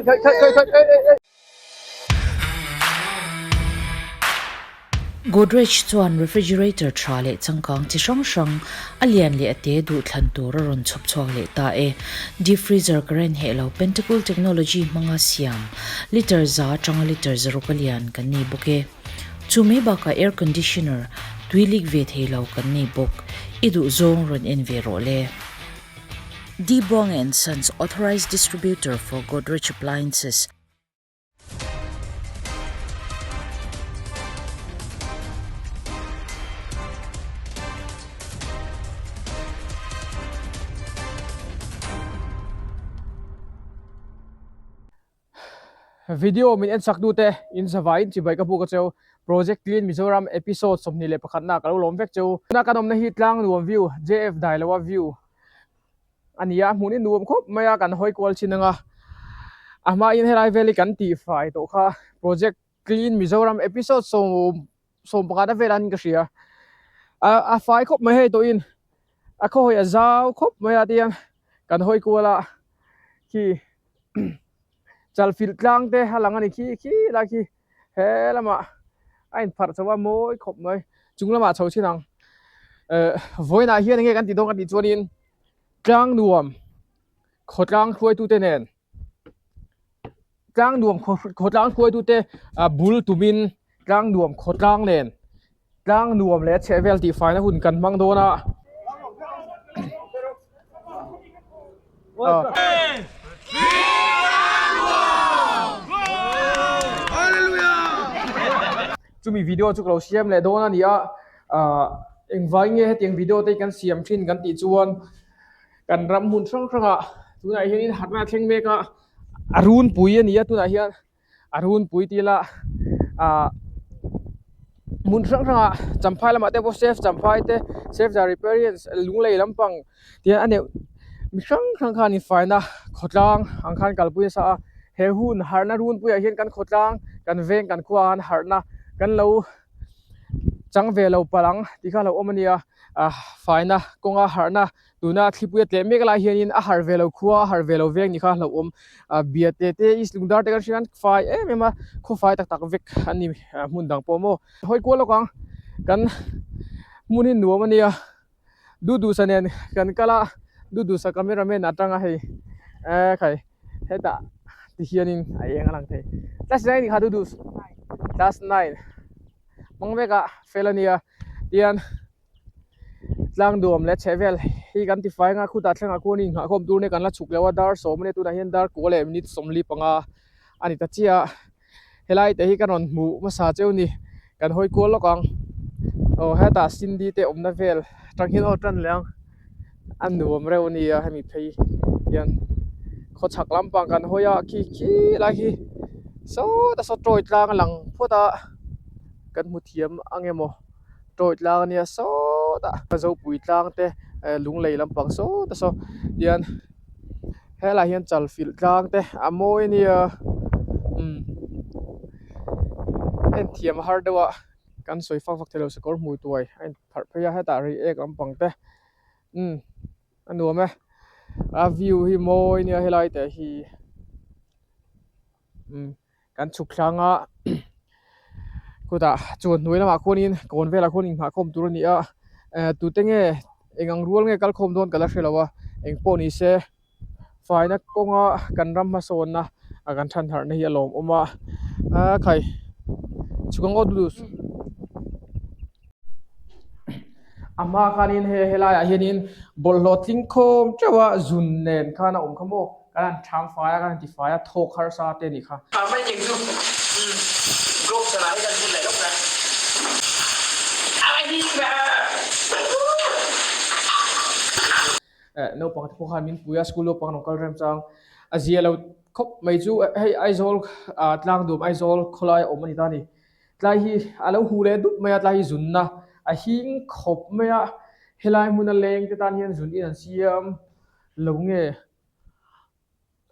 khai khai khai khai ei ei ei. Godrej chuan refrigerator tha leh changkang chi hrang hrang a lian leh a te duh thlan tur a rawn chhawp chhuak leh ta e. Deep freezer current heh lo Pentacool technology hmanga siam litre za atanga litre zaruk a lian kan nei bawk e. Chu mai bakah air conditioner tui leak ve thei lo kan nei bawk. I duh zawng rawn en ve rawh le. D Buang and Sons Authorized Distributor for Godrej Appliances. Video min en sak tute in zavaiin chibai ka buk a cheu. Project Clean Mizoram episode 21 na ka lo lawm vek cheu. Tuna kan awmna hi Tlangnuam View, JF Dailoa View a ni a, hmun hi nuam khawp mai a, kan hawi kual thin ang a. A hmain helai vel hi kan tihfai tawh kha Project Clean Mizoram episode 11 a vel an ka hria. A fai khawp mai hei tawhin a khaw hawi a zau khawp mai a tiang kan hawi kual a khi chalfilh tlang te a lang a ni khi khi lai khi he lamah a inpharh chho a mawi khawp mai chung lamah chho chin ang eh vawiinah hian enge kan tih dawn kan tih chuanin tlang nuam khawtlang hruaitute nen tlang nuam khawtlang hruaitute ah bul tumin tlang nuam khawtlang nen tlang nuam leh a chhehvel tih faina hun kan hmang dawn a. Chumi video chu ka lo siam leh dawn a ni a ah engvai nge hetiang video te hi kan siam thin kan tih chuan kan ram hmun hrang hrangah tunah hianin harhna a thleng mek a a runpui a ni a tunah hian a runpui tih ila ah hmun hrang hrangah champhai lamah te pawh save champhai te save the reparians lunglei lampang tihian a neuh mi hrang hrang khan infaina khawtlang ang khan kalpui nasa a he hun harhna runpuiah hian kan khawtlang kan veng kan khua ah khan harhna kan lo chang ve lo palh ang tih kha a lo awm a nia ah faina kawnga harhna Tuna thlipui a tleh mek lai hianin a harh ve lo khua a harh ve lo veng ni kha hlauhawm ah biate te east lungdar te kan hria khan fai em em a khaw fai tak tak vek a ni hmun dang pawh maw hawi kual lawk ang kan hmun hi nuam a nia duh duhsa nen kan kal a duh duhsa camera man atanga hei eh khai hetah ti hianin a eng a lang thei class nine ni kha duh duh class nine hmang vek a fel a nia tian. Tlang duam leh chheh vel hi kan ti fai ang a khutah thlengah khuan inghahkhawm tur nia kan la chhuk lo a dar sawm ania tunah hian dar kua leh minute 45 a ni ta chiah a helai te hi ka rawn hmuh hmasa cheu ni kan hawi kual lawk ang aw hetah Cindy te awmna vel atang hian aw tan leh ang a nuam reuh a nia hemi phei hian khawchhak lampang kan hawi a khi khi lai khi sawta saw tawi tlang a lang phawt a kan hmu thiam ang emaw. Tawi tlang ania sawtah zopui tlang te eh lunglei lampang sawt a saw tian helaiah hian chalfilh tlang te a mawi ania umm en thiam a har deuh a kan sawi fak fak theilo sakawr hmui tuai a in pharh phei a hetah reiek lampang te umm a nuam e a view hi mawi ania helai te hi umm. Kan chhuk thlanga kutah chuan hnuai lamah khuanin kawn velah khuan inghahkhawm tur a ni a eh tute nge eng ang rual nge kal khawm dawn ka la hre lo a eng pawh ni se faina kawnga kan ram hmasawnna a kan than harhna hi a lawmawm a ah khai chhuk ang aw duh duh a hma khanin he helaiah hianin bawlhhlawh tling khawm teuh a zun nen khan a awm kha maw. Kan han ṭham fai a, kan han ti fai a, thawk harsa te a nih kha. Mai ting chu globe sana hi kan bun leh lawk na. Eh naupang te pawh khan min pui a, school naupang an rawn kal rem chang a zia lo khawp mai chu hei Aizawl ah tlang duam Aizawl khawlai a awm a ni ta a ni. Tlai hi a lo huh leh dup mai a, tlai hi zunna a hing khawp mai a, helai hmuna leng te tan hian zun in an siam lo nge.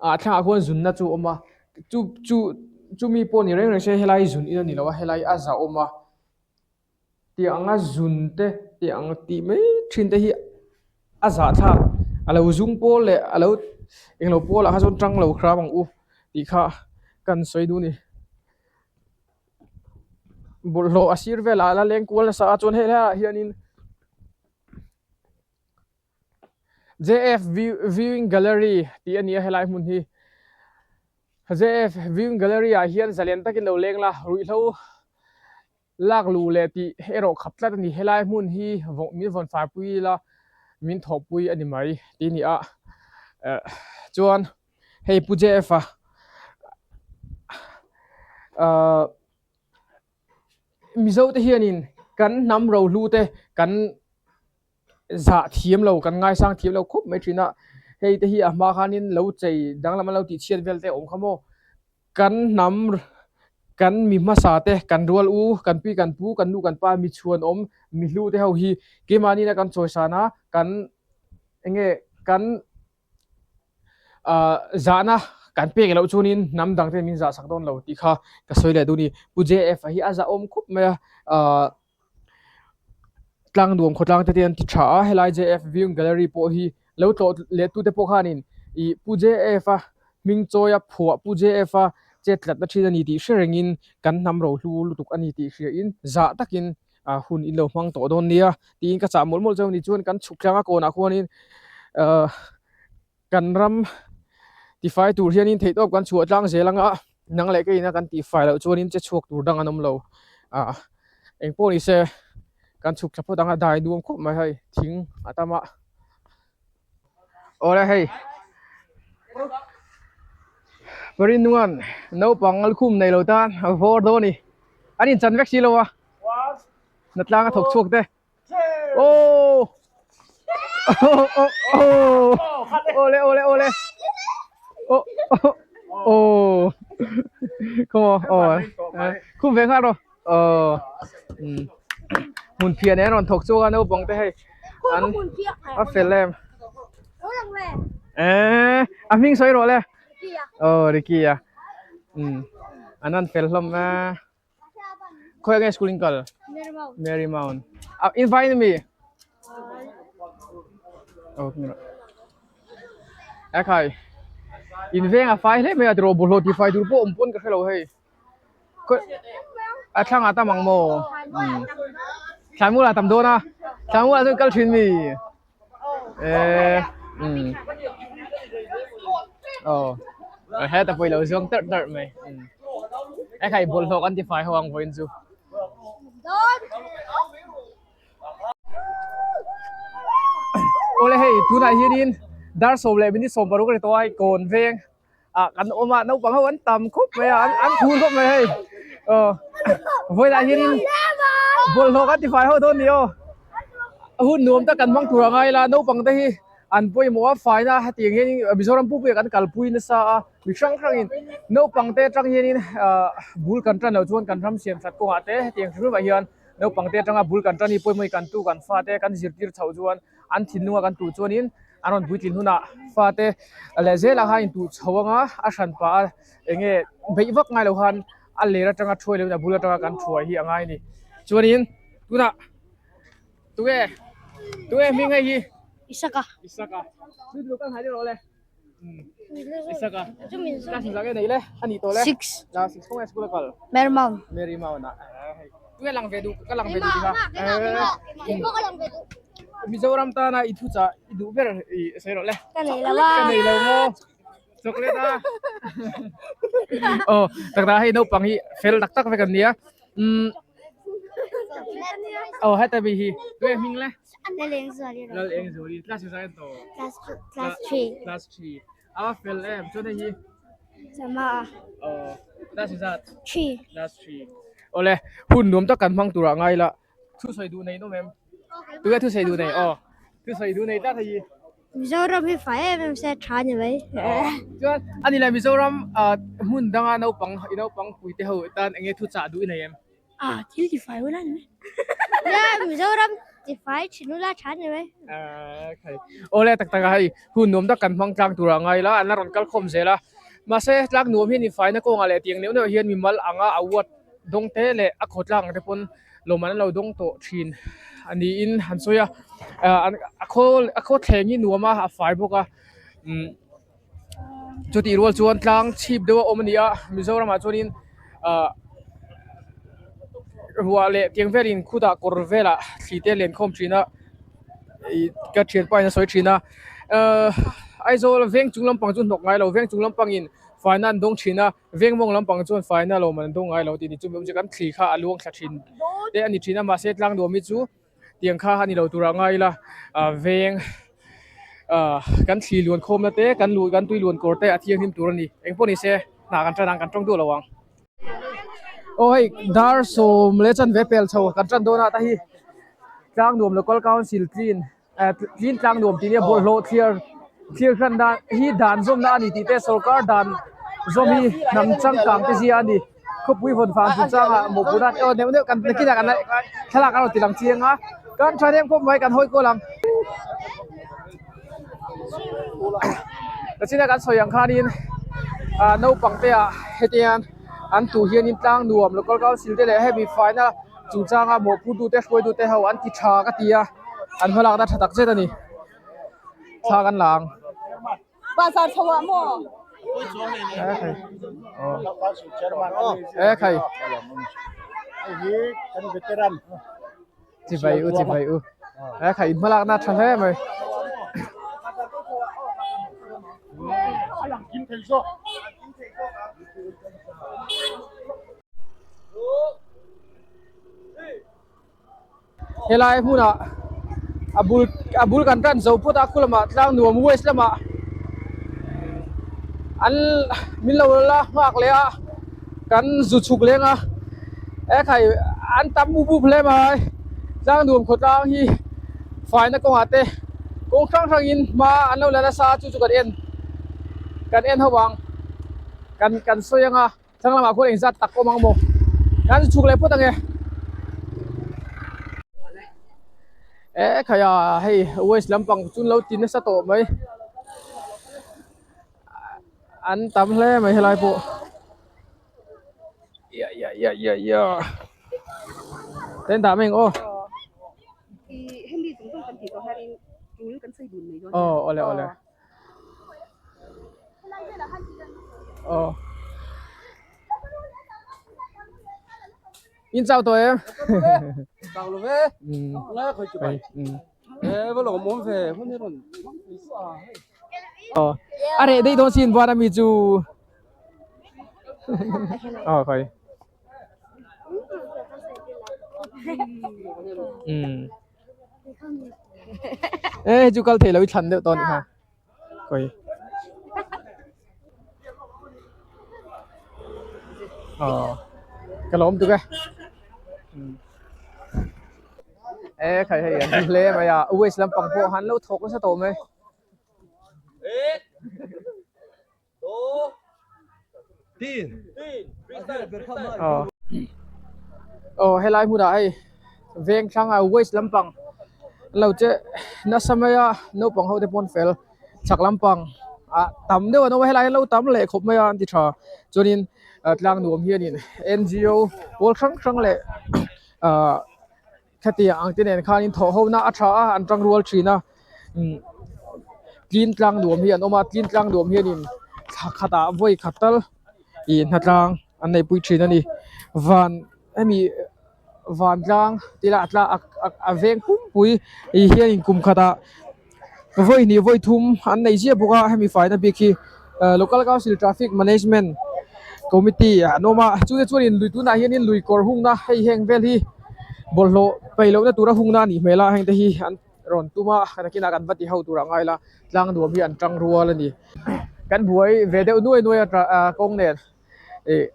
Ah thlangah khuan zunna chu a awm a chu chu chumi pawh ni reng reng se helai zun in a ni lo a helai a zah awm a tiang anga zun te tiang ang tih mai thin te hi a zah thlak a lo zum pawl leh a lo englo pawl ah kha chuan tang lo hram ang u. tih kha kan sawi duh a ni. Bawlhhlawh a sir velah a la leng kual nasa a chuan helaiah hianin J_F viewing gallery tih a ni a helai hmun hi J_F viewing gallery ah hian zalen takin lo leng la ruihhlo lak luh leh tih erawh khap tlat a ni helai hmun hi min vawn fai pui ila min thawh pui a ni mai tih a ni a eh chuan hei pu J_F a ahh Mizo te hianin kan hnam rohlu te kan zah thiam lo kan ngaisang thiam lo khawp mai thin a hei te hi a hma khanin lo chei danglam an lo tih chhiat vel te a awm kha maw kan hnam kan mi hmasa te kan rual u kan pi kan pu kan nu kan pa mi chhuanawm mi hlu te ho hi keimahni na kan chawisan a kan eng nge kan ah zahna kan pek loh chuanin hnam dang te min zah sak dawn lo tih kha ka sawi leh duh a ni pu J_F a hi a zahawm khawp mai a ah tlang nuam khawtlang te te an ti tha a helai J_F viewing gallery pawh hi lo tlawh leh tu te pawh khanin ih pu J_F a hming chawi a phuah pu J_F a chet tlatna thin a ni tih hre rengin kan hnam rohlu lutuk a ni tih hriain zah takin ah hun in lo hmang tawh dawn nia tiin ka chah mawlh mawlh chauh a ni chuan kan chhuk tlang a kawnah khuanin ah kan ram tifai tur hianin theihtawp kan chhuah tlang zel anga nang leh keina kan tihfai loh chuanin che chhuak tur dang an awm lo ah engpawh ni se kan chhuk thla phawt anga dai nuam khawp mai hei thing a tam a awle hei Parinungan naupang lukhum nei lo tan a vawr dawn a ni an inchan vek si lo a hnatlanga thawk chhuak te. Oh! Oh oh oh! Ole ole ole. Oh oh oh. Come on. Oh. Khum ve nghal rawh. Oh. Um. Hmun phiah nen rawn thawk chhuak a naupang te hei. An a fel em. Eh, a hming sawi rawh le. Oh, Ricky a. Um. An an fel hlawm a. Khawi nge school in kal? Mary Mount. Ah, in vai ni mi? Oh, ni E khai. In veng a fai hle mai a tiraw bawlhhlawh ti fai tur pawh awm pawn ka hre lo hei. A thlang ah tam ang maw? Thlaimul ah tam dawn a. Thlaimul ah chuan kal thin mi? Eh, um. Oh. Heta pawh i lo zawng tarh tarh mai. Um. E khai bawlhhlawh kan ti fai ho ang vawiin chu. Awle hei tunah hianin dar sawm leh minute 16 a ni tawh a hei kawn veng ah kan awm a naupang ho an tam khawp mai a an an phur khawp mai hei aw vawilah hianin bawlhhlawh kan ti fai ho dawn ni aw hun nuam tak kan hmang tur a ngai la naupang te hi an pawimawh a faina hetiang hianin Mizoram pumpuia kan kalpui nasa a mi hrang hrangin naupang te atang hianin ah bul kan tan loh chuan kan ram siam that kawngah te hetiang hrim hrimah hian naupang te atanga bul kan tan hi pawimawh hi kan tu kan fate kan zirtir chhoh chuan an thinlunga kan tuh chuanin an rawn puitlin hunah fate leh zelah khan intuh chho anga a hran pah a eng nge beih vak ngai lo khan a ler atanga thuai loin a bul atanga kan thuai hi a ngai a ni chuanin tunah tunge tunge hming hei hi Isaka Isaka chu duh ka nghai deuh rawh le Isaka class engzah nge nei le a nih tawh le six class six khawnge school a kal Marymount Marymount ah tunge lang ve duh ka lang ve duh tih kha Mizoram tana i thu chah i duh ber i sawi rawh le. Ka nei lo a. Ka nei lo maw. Chocolate a. Aw tak tak hei naupang hi fel tak tak vek an nia. Umm aw heta mi hi tunge hming le? Lalengzuali. Lalengzuali class engzah nge tawh? Class class 3. Class 3. A fel em chuan hei hi? Sama. Aw class engzat? 3. Class 3. Awle hun nuam tak kan hmang turah ngai la. Thusawi duh nei nawm em? Tunge thusawi duh nei? Aw, thusawi duh nei tlat hei. Mizoram hi fai em em se tha ni mai. Chuan a ni le Mizoram hmun danga naupang i naupang pui te ho tan enge thu chah duh i nei em? Ah, thil ti fai ula ni mai. Ya, Mizoram ti fai thin ula tha ni mai. Khai. Awle tak tak a hei hun nuam tak kan hmang tlang tur a ngai la, an la rawn kal khawm zel a. Mahse tlang nuam hian infaina kawngah leh tiang neuh neuh hian mimal anga award dawng te leh a khawtlang ang te pawn lawmman an lo dawng tawh thin a niin an sawi a ah a khaw a khaw thleng hi nuam a a fai bawk a umm. Chutih rual chuan tlang chhip deuh a awm a ni a, Mizoramah chuanin ah ruah leh tiang velin khutah kawr velah thli te a len khawm thin a, ih ka thianpa in a sawi thin a, ahh Aizawl veng chung lampang chu hnawk ngai lo, veng chung lampangin faina an dawng thin a, veng mawng lampang chuan faina lawm an dawng ngai lo tih ni chu mi kan thli kha a luang thla thin te a ni thin a, mahse tlang nuam hi chu tiang kha a ni lo turah ngai ila ah veng ah kan thli luan khawmna te kan luh kan tui luan kawr te a thianghlim tur a ni engpawh ni se hna kan tan ang kan tawng duh lo ang aw hei dar sawm leh chanve pel chho kan tan dawn a ta hi tlang nuam local council clean eh clean tlang nuam tih nia bawlhhlawh thliar thliar hran dan hi dan zawmna a ni tih te sawrkar dan zawm hi hnam changkang te zia a ni. Khawpui vawn vang chung changah mawhpurh a aw neuh neuh kan nakinah kan thlalak a rawn ti lang chiang a kan tha em khawp mai kan hawi kual ang tachina kan sawi ang khanin ah naupang te ah hetiang an tuh hianin tlang nuam local council te leh hemi faina chung changa mawhphurh tute hruaitu te ho an ti tha ka ti a an hmalakna tha tak zet a ni thla kan la ang. Bazar chho ah maw? E khai. Chibai u chibai u. E khai in hmalak na tha hle mai. Helai hmunah a bul a bul kan tan zo phawt a khu lamah tlang nuam west lamah an min lo la nghak leh a kan zu chhuk leng a e khai an tam bup bup hle mai tlang nuam khawtlang hi faina kawngah te kawng hrang hrangin hma an lo la nasa a chu chu kan en kan en ho ang kan kan sawi ang a. Thlang lamah khuan engzat tak awm ang maw? Kan chhuk leh phawt ange. E khaia hei west lampang chu lo ti nasa tawh mai. An tam hle mai helai pawh. Ia ia ia ia ia. Ten dah mai ang aw. Aw awle awle. Aw In chau tawh em? Chau lo ve. Ngai khoi chu bai. E va lo mom ve hun hi ron. Aw. A reh dei dawn sin buan ami chu. Aw khoi. Um. E hei chu kal thei lo i thlan deuh tawh a nih kha kawi aw ka lawm tuk e e khai hei an hle mai a waste lampang pawh han lo thawk nasa tawh mai. Aw helai hmunah hei veng thlang a waste lampang an lo che nasa mai a naupang ho te pawh an fel chhak lampang ah tam deuh an awm a helai hian lo tam leh khawp mai a an ti tha chuanin tlang nuam hianin N G O pawl hrang hrang leh ahh Khatiang ang te nen khanin thawh ho na a tha a an tang rual thin a umm clean tlang nuam hi an awm a clean tlang nuam hianin thla khatah vawi khat tal ih hnatlang an neih pui thin a ni van hemi van tlang tih lah a a veng pumpui ih hianin kum khatah vawi hnih vawi thum an nei ziah bawk a hemi faina bik hi ah local council traffic management committee an awm a chute chuanin lui tunah hianin lui kawr hungna hei heng vel hi bawlhhlawh peih lohna tura hungna a nih hmel a heng te hi an rawn tum a nakinah kan va ti ho turah ngai la tlang nuam hi an tang rual a ni kan buai ve deuh nuai nuai a ah kawng nen ih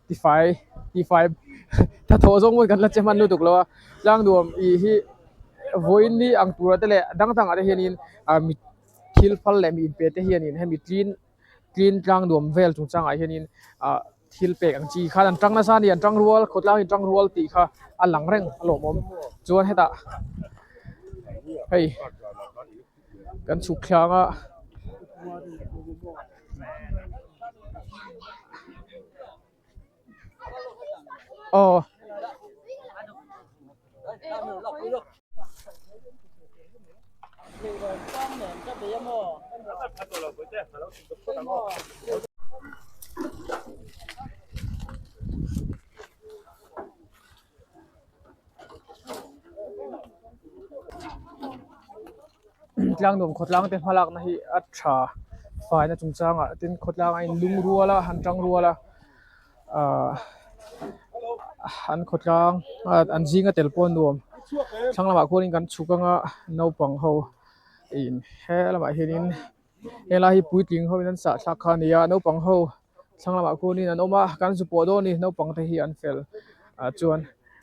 tifai tifai thathawh zawng pawn kan la che hman lutuk lo a tlang nuam ih hi vawiin ni ang tura te leh dang dangah te hianin ah mi thil phal leh mi inpe te hianin hemi clean clean tlang nuam vel chung changah hianin ah thil pek ang chi khan an tang nasa a ni an tang rual khawtlang in tang rual tih kha a lang reng a lawmawm chuan hetah hei kan chhuk thlang a. Aw. Tlangnuam khawtlang te hmalakna hi a tha faina chungchangah tin khawtlang a inlung rual a an tang rual a ahh an khawtlang an zinga tel pawh a nuam thlang lamah khuanin kan chhuk anga naupang ho in he lamah hianin helai hi puitling ho in an sah thlak kha a ni a naupang ho thlang lamah khuanin an awm a kan zu pawh dawn a ni naupang te hi an fel ah chuan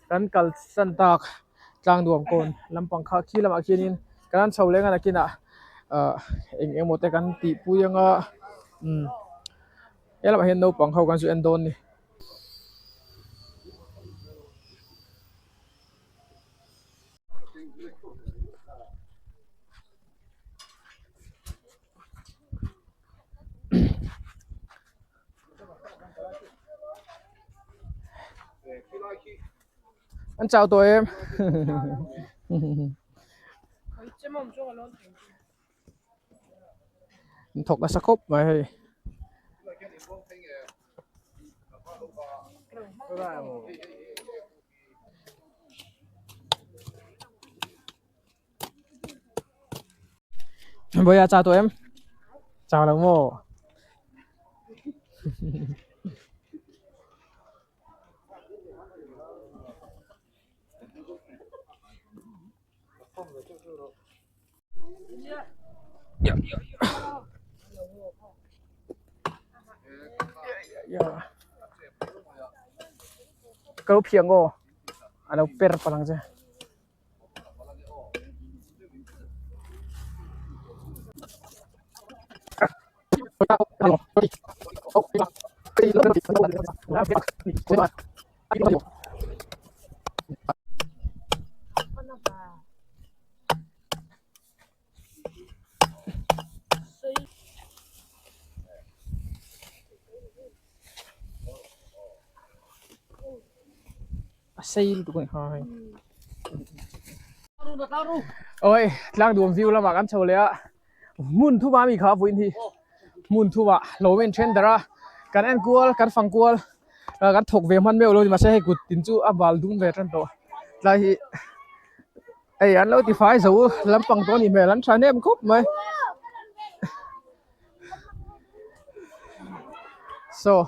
kan kalsan tak tlang nuam kawn lampang kha khi lamah khianin kan han chho leh ang a nakinah ah eng emaw te kan tih pui anga umm he lamah hian naupang ho kan zu en dawn a ni. An chau tawh em? An thawk nasa khawp mai hei. Vawiah chau tawh em? Chau lo maw? Ka lo phiah ngaw a lo per palh ang che. A sei lutuk a ni kha hei awi tlang duam view lamah kan chho leh a hmun thuma mi kha vawiin hi hmun thumah lo en then darh a kan en kual kan fang kual kan thawk ve hman meuh lo a ni mahse hei kut tin chu a bal dum ve tan tawh tlai hi hei an lo ti fai zo lampang tawh a nih hmel an thahnem khawp mai saw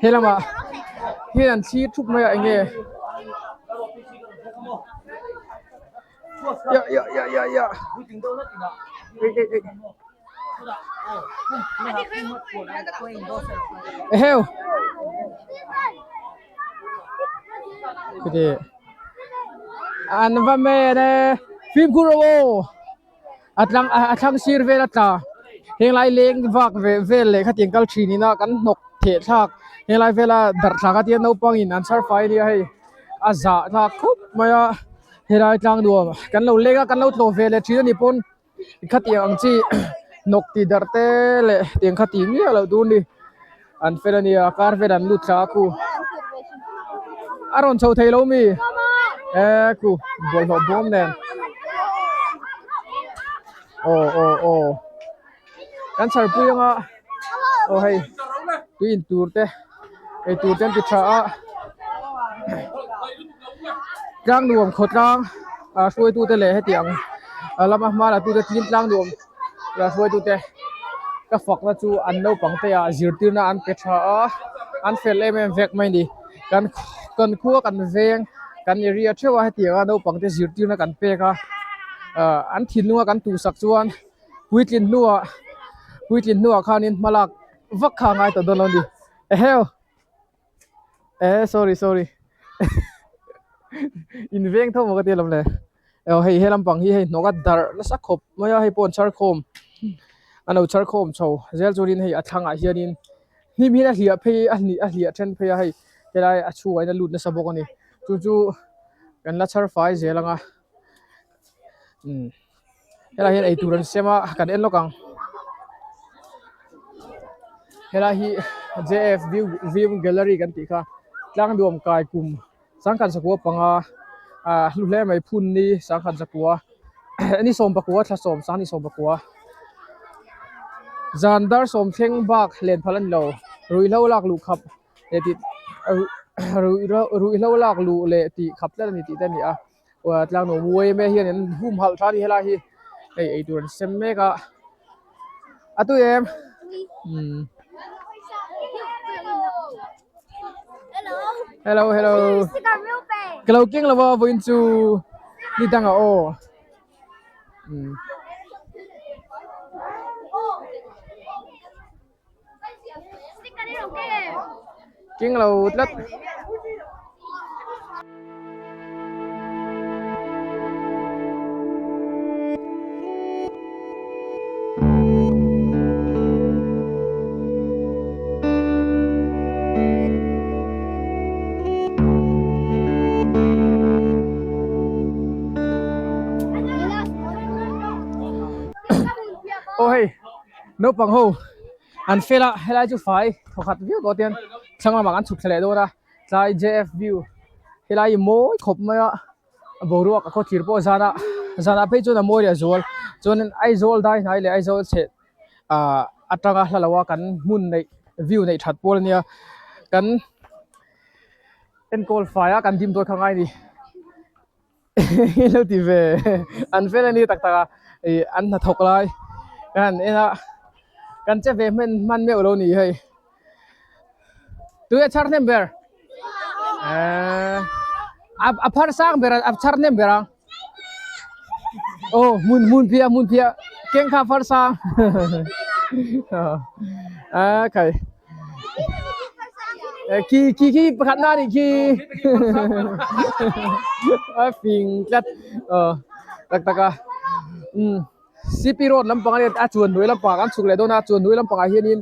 he lamah hian an thlir thup mai a eng nge ya ya ya ya ya ei ei ei eheu an va men e fimkhur rawh aw a tlang a thlang sir vel a tla henglai leng vak ve vel leh khatiang kal thin ina kan hnawk theh thlak henglai vela darh thlak a tia naupang in an chhar fai ania hei a zah thlak khup mai a helai tlang nuam kan lo leng a kan lo tlawh ve leh thin a nih pawn khatiang ang chi hnawk tih darh te leh tiang kha tih miah loh tur a ni an fel a nia kar vel an lut thla a khu a rawn chho thei lo mi e khu bawlhhlawh bawm nen aw aw aw kan chhar pui anga aw hei tui in tur te ei tur te an ti tha a tlang nuam khaw tlang ah hruaitu te leh hetiang a lama hma la tute tlin tlang nuam la hruaitu te ka fak na chu an naupang te ah zirtir na an pe tha a an fel em em vek mai a ni kan kan khua kan veng kan area theuh a hetiang a naupang te zirtir na kan pek a ah an thinlung a kan tuhsak chuan puitlin hnuah puitlin hnuah khanin hmalak vak kha a ngai tawh dawn lo a ni eheu eh sorry sorry in veng tho maw ka ti alawm le aw hei he lampang hi hei hnawk a darh nasa khawp mai a hei pawh an chhar khawm an lo chhar khawm chho zel chuanin hei a thlangah hianin hnim hian a hliah phei a hnih a hliah then phei a hei helai a chhungah hian a lut nasa bawk a ni chu chu kan la chhar fai zel ang a umm. Helai hian eitur an sem a kan en lawk ang helai hi J F view view gallery kan tih kha tlang nuam kai kum. Sangkhat zakua panga ah hlu hle mai phun ni sangkhat zakua ni sawm pakua thla sawm sang ni sawm pakua zan dar sawm thleng bak len phal a ni lo ruihhlo lak luh khap leh tih ruihhlo lak luh leh tih khap tlat a ni tih te a ni a tlang nuam uaim e hian an humhalh tha a ni helai hi hei eitur an sem mek a a tui em umm hello hello ka lo keng lova vawiin chu ni dangah aw umm. Keng lo tlat. Aw hei naupang ho an fel a helai chu fai thawkhat viau tawh tian thlang lamah kan chhuk thla leh dawn a tlai J F view helai hi mawi khawp mai a boruak a khawthlir pawh zanah zanah phei chuan a mawi leh zual chuanin Aizawl dai hnai leh Aizawl chheh ah atanga hla lo a kan hmun neih view neih that pawl ania kan enkawl fai a kan dim dawn kha ngai a ni. Lo ti ve an fel a ni tak tak a ih an hnathawk lai kan han en a kan che ve hman hman meuh lo ni hei tui a chhar hnem ber ehh a phar sang ber a chhar hnem ber ang aw hmun hmun phiah hmun phiah keng kha phar sang a khai. Khi khi khi pakhat na nih khi a fing tlat tak tak a um cp road lampang ania a chuan hnuai lampang ah kan chhuk leh dawn a chuan hnuai lampang ah hianin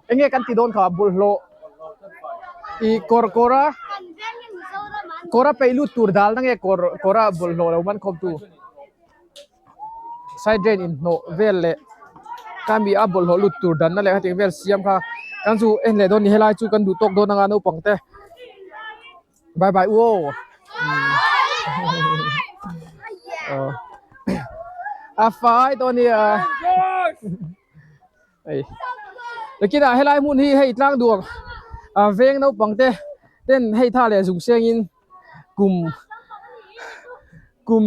eng nge kan ti dawn kha bawlhhlawh ih kawr kawr a kawr a peih lut tur dal na nge kawr kawr a bawlhhlawh lo man khawm tu. Side drain inhnawh vel leh ka mi a bawlhhlawh lut tur danna leh hetiang vel siam kha kan chu en leh dawn a ni helai chu kan duh tawk dawn anga naupang te bye bye u aw a fai dawn nia hei nakinah helai hmun hi hei tlang duang ah veng naupang te ten hei tha leh zung sengin kum kum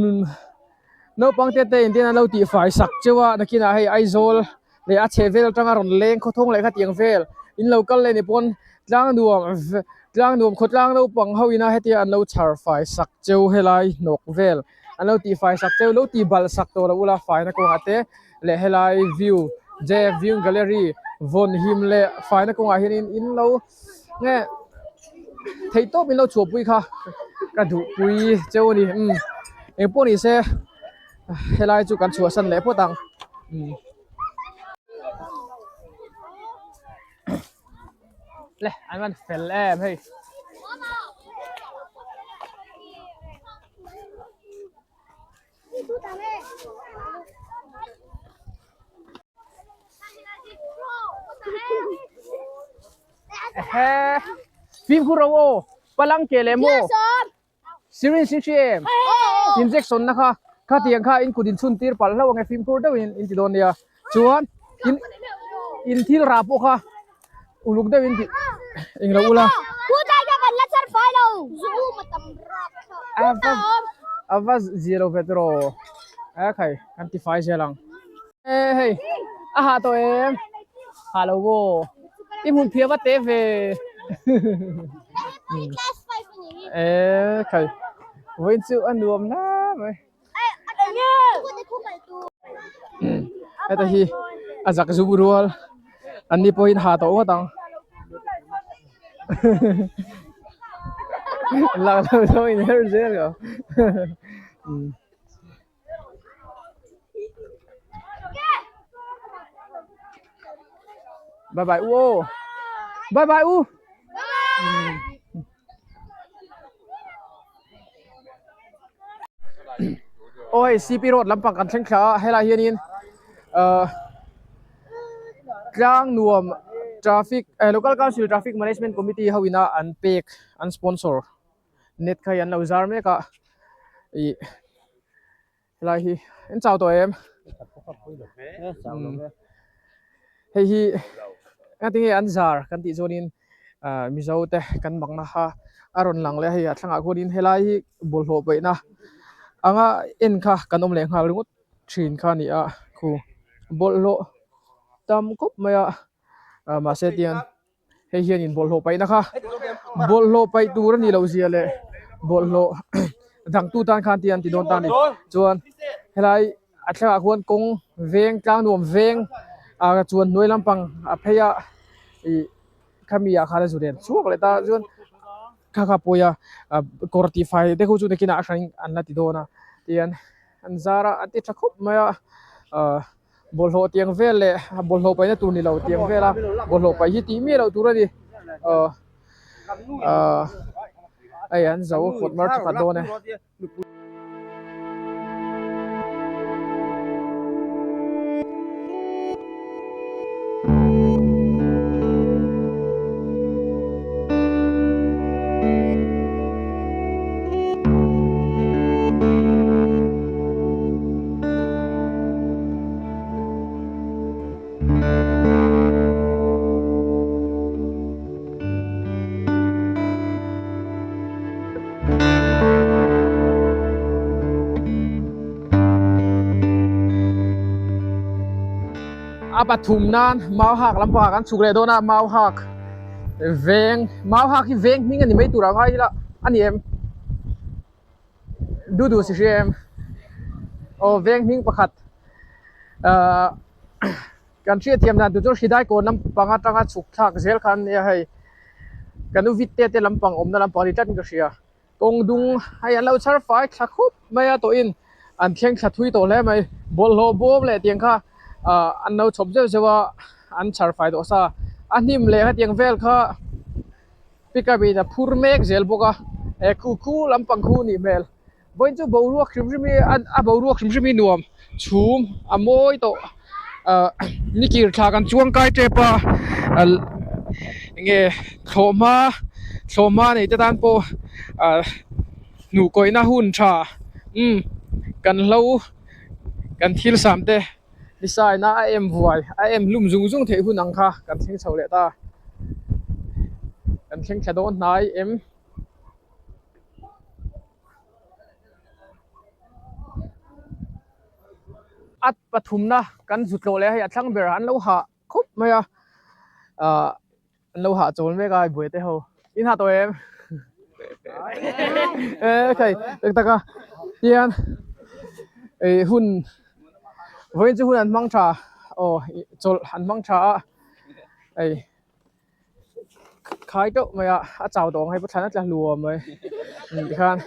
naupang te te in ten an lo tih fai sak cheu a nakinah hei Aizawl leh a chheh vel atanga rawn leng khawthawng leh khatiang vel in lo kal leh ni pawn tlang nuam tlang nuam khawtlang naupang ho ina hetia an lo chhar fai sak cheu helai hnawk vel an lo tih fai sak cheu lo tih balh sak tawh loh ula faina kawngah te leh helai view J F view gallery vawn him leh faina kawngah hianin in lo nge theih tawp in lo chhuahpui kha ka duhpui cheu a ni umm engpawh ni se helai chu kan chhuahsan leh phawt ang umm le an van fel em hei. Ehe fimkhur ro aw palang ke leh maw syringe in hria em injection na kha khatiang kha in kut in chhun tir palh hlauh ang e fimkhur deuh in in ti dawn nia chuan in in thil rah pawh kha uluk deuh in tih englo ula a va zia lo ve tawh a khai kan ti fai zel ang e hei a hah tawh em hah lo maw i hmun phiah va te ve e khai vawiin chu a nuam hle mai. Heta hi a zak zuk rual an ni pawhin ha tawh ngawt ang lak lo zawng in her zel lo bye bye u aw bye bye u. Aw hei cp road lampang kan thleng thla a helai hianin ahh tlang nuam traffic eh local council traffic management committee ho ina an pek an sponsor. Net kha hi an lo zar mek a ih helai hi an chau tawh em hei hi engtin nge an zar kan tih chuanin ah mizo te kan makna kha a rawn lang leh a hei a thlangah khuanin helai hi bawlhhlawh paihna anga en kha kan awm leh nghal ringawt thin kha a ni a khu bawlhhlawh tam khawp mai a ah mahse tiang hei hianin bawlhhlawh paihna kha bawlhhlawh paih tur a nih loh zia leh bawlhhlawh dangtu tan khan tih an ti dawn ta a ni chuan helai a thlengah khuan kawng veng tlang nuam veng ah chuan hnuai lampang a phei a ih khami ah khan a zu nen chhuak leh ta chuan kha kha pawi a ah kawr tih fai te khu chu nakinah a hran an la ti dawn a tihian an zar a a ti tha khawp mai a ah. Bawlhhlawh tiang vel leh bawlhhlawh paihna tur ni lo tiang vela bawlhhlawh paih hi tih miah loh tur a ni aw ahh hei an zo kawt mar thakhat dawn e. A pathum nan mau hak lampangah kan chhuk leh dawn a mau hak veng mau hak hi veng hming a ni mai tur ang a ila a ni em. Du du si hria em aw veng hming pakhat ahh kan hriatthiam dan tur chu hridai kawn lampang atanga chhuk thlak zel kha an nia hei kan u vit te te lampang awmna lampang a ni tlatin ka hria kawng dung hei an lo chhar fai thla khup mai a tawhin an thleng thla thui tawh hle mai bawlhhlawh bawm leh tiang kha ahh an lo chhawp zeuh zeuh a an chhar fai tawh sa a hnim leh hetiang vel kha. Pickup in a phur mek zel bawk a he khu khu lampang khu nih hmel vawiin chu boruak hrim hrim hi a boruak hrim hrim hi nuam chhum a mawi tawh ah nikir thla kan chuang kai tep a enge thlawhhma thlawhhma nei te tan pawh ah hnuhkawihna hun tha umm kan hlo kan thil sam te Design a a em vuai a em hlum zung zung theih hun ang kha kan thleng chho leh ta kan thleng thla dawn hnai em. A pathumna kan zut loh leh hei a thlang ber an lo hah khawp mai a ah an lo hah chawl mek a buai te ho in hah tawh em e khai tak tak a tian ei hun vawiin chu hun an hmang tha aw chawlh an hmang tha a ei khai teuh mai a a chau tawh ang hei pawh thlan a tla hluam mai tikhan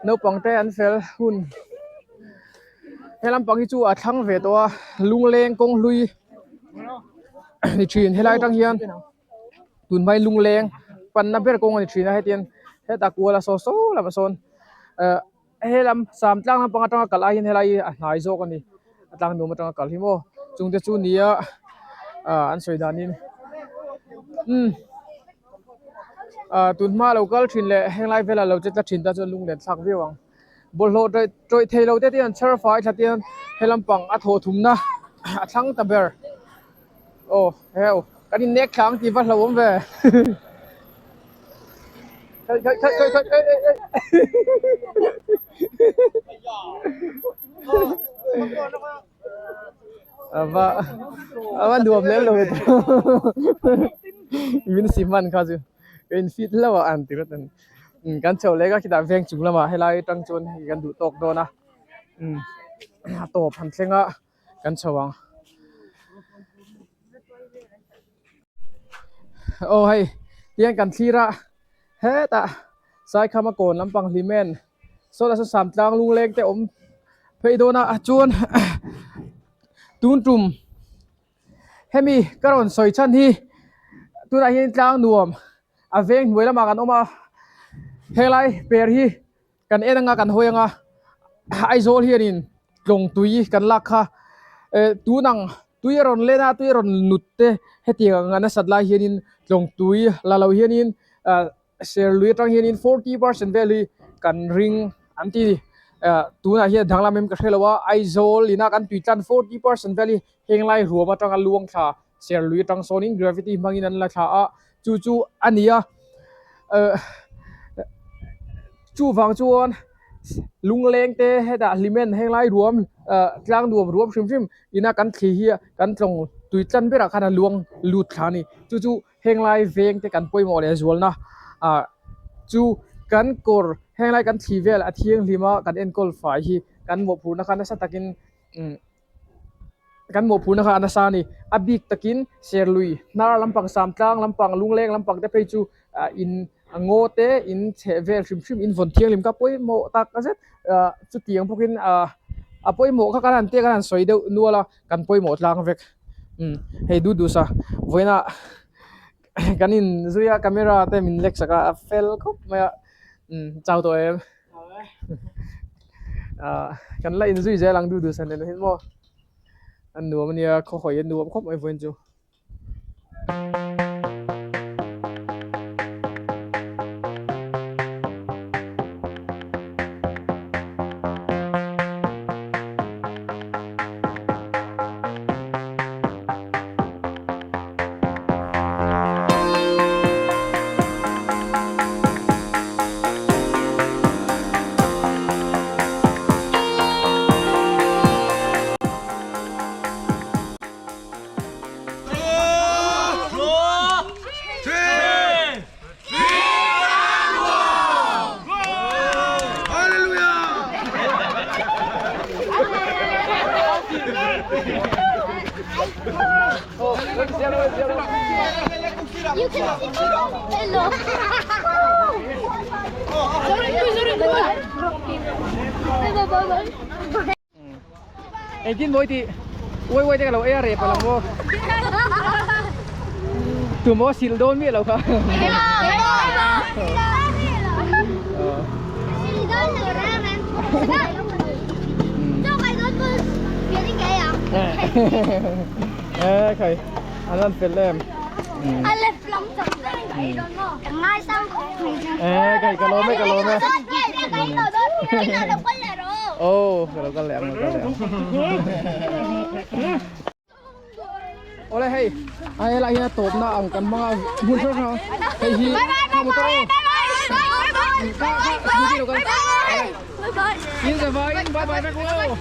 naupang te an fel hun he lampang hi chu a thlang ve tawh a lungleng kawng hlui ni thin helai atang hian tun hmai lungleng panna ber kawng a ni thin a hetiang hetah kual a saw saw lamah sawn ah helam sam tlang lampang atanga kal ai hian helai hi a hnai zawk a ni a tlang nuam atanga kal hi maw chungte chu nia ah an sawi danin umm ah tun hma lo kal thin leh henglai velah lo che tla thin ta chuan lunglen thlak viau ang. Bawlhhlawh tawih tawih thei lo te te an chher fai thla te he lampang a thawh thumna a thlang ta ber aw heu kan in nek thla ang tih va hlauhawm ve khaih khaih khaih khaih khaih ei ei ei ava ava nuam lem lo ve min si hman kha chu ka in fit hlauh a an ti rawt a ni. Umm kan chhoh leh a khitah veng chung lamah helai atang chuan hei kan duh tawk dawn a umm a tawp han thleng a kan chho ang aw hei tiang kan thlir a hetah saikhama kawn lampang hlimen sawtah sawn samtlang lungleng te awm phei dawn a chuan tun tum. Hemi ka rawn sawi chhan hi tunah hian tlang nuam a veng hnuai lamah kan awm a helai per hi kan en anga kan hawi anga Aizawl hianin tlawng tui kan lak kha eh tun ang tui a rawn len a tui a rawn nut te hetiang ang a nasat lai hianin tlawng tui la lo hianin ah. Serlui atang hianin 40% vel hi kan ring an ti tunah hian danglam em ka hre lo a Aizawl ina kan tui tlan 40% vel hi heng lai ruam atanga luang thla Serlui atang sawnin gravity hmangin an la thla a chu chu a ni a chuvang chuan lungleng te hetah hlimen heng lai ruam tlang nuam ruam hrim hrim ina kan thli hi kan tlawng tui tlan berah khan a luang lut thla a ni chu chu heng lai veng te kan pawimawh leh zualna ah chu kan kawr heng lai kan thli vel a thianghlim a kan enkawl fai hi kan mawhphurhna kha nasa takin umm kan mawhphurhna kha a nasa a ni a bik takin serlui hnar lampang samtlang lampang lungleng lampang te phei chu ah in ngaw te in chheh vel hrim hrim in vawn thianghlim kha pawimawh tak zet ah chutiang bawkin ah a pawimawh kha kan han tia kan han sawi deuh nual a kan pawimawh tlang vek umm hei duh duh sa vawiinah kan in zui a camera te min lek sak a a fel khawp mai a umm chau tawh em ah kan la inzui zel ang duh duh sa nen hian maw a nuam ania khaw hawi a nuam khawp mai vawiin chu. You can see Hello. Bye bye bye. Engtin mawi tih uai uai te ka lo ei a rep a lang maw tumaw sil dawn miah lo kha. Ê khởi anh ăn phết em. Ê cái cái lô mấy cái lô mấy. Ô cái lô con lẹ mà con lẹ. Ole hei ai lại hian tawp na ang kan hmang a hmun hrang hrang hei hi kha motor aw kha kha scooty lo kal in za vai in bye bye vek u aw.